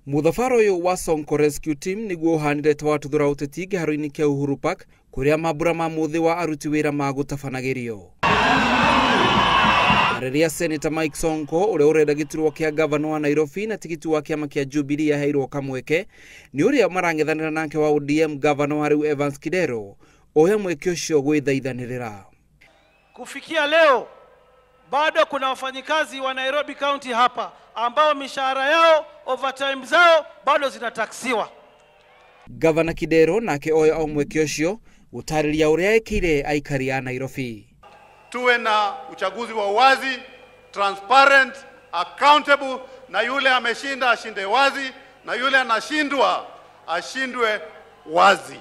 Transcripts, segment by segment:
Mũthabara ũyũ wa Sonko Rescue Team nĩguo ũhanire ta watuthũra ũteti kĩharo-inĩ kĩa Uhuru Park kũrĩa mambura ma mũthĩ wa aruti wĩra magũtabanagĩrio. Rĩrĩa Senator Mike Sonko ũrĩa ũrenda gĩturwa kĩa gavana wa Nairobi na tigiti wa kĩama kĩa Jubilee aheirwo kamweke nĩ ũrĩa marang'ethanĩra nake wa ODM gavana wa rĩu Evans Kidero oya mweke ũcio gwĩthaithanĩrĩra. Kufikia leo bado kuna wafanyikazi wa Nairobi County hapa ambao mishahara yao, overtime zao bado zinataksiwa. Gavana Kidero nake oya o mweke ũcio gũtarĩria ũrĩa ekĩire aikari a Nairobi. Tuwe na uchaguzi wa wazi, transparent, accountable, na yule ameshinda ashinde wazi, na yule anashindwa ashindwe wazi.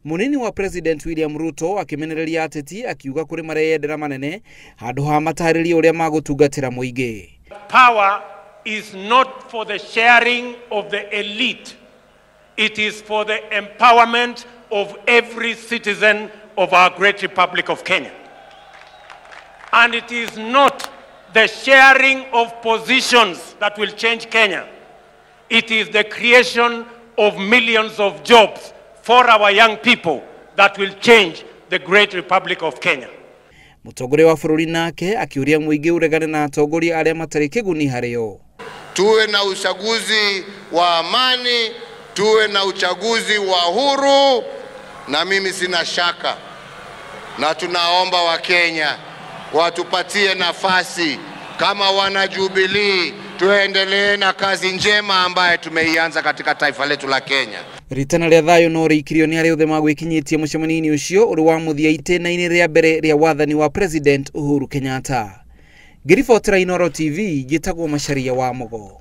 Munini wa President William Ruto akimenereria ateti akiuga kuri mareyendera manene handu ha matarĩrie ũrĩa magũtungatĩra mũingĩ. Power is not for the sharing of the elite. It is for the empowerment of every citizen of our great Republic of Kenya. And it is not the sharing of positions that will change Kenya. It is the creation of millions of jobs for our young people that will change the great Republic of Kenya. Mũtongoria wa bũrũri nake akiuria mũingĩ ũregane na atongoria arĩa matarĩ kĩguni harĩo. Tuwe na uchaguzi wa amani, tuwe na uchaguzi wa huru, na mimi sina shaka, na tunaomba wa Kenya watupatie nafasi kama wana Jubilee tuendelee na kazi njema ambayo tumeianza katika taifa letu la Kenya. Ritana rĩa thayũ no rĩikirio nĩ arĩa othe magwĩkinyĩtie mũcemanio-inĩ ũcio ũrĩ wa mũthia itĩna-inĩ rĩa mbere rĩa wathani wa President Uhuru Kenyatta. Ngĩribotera Inooro TV njĩtagwo Macharia wa Mugo.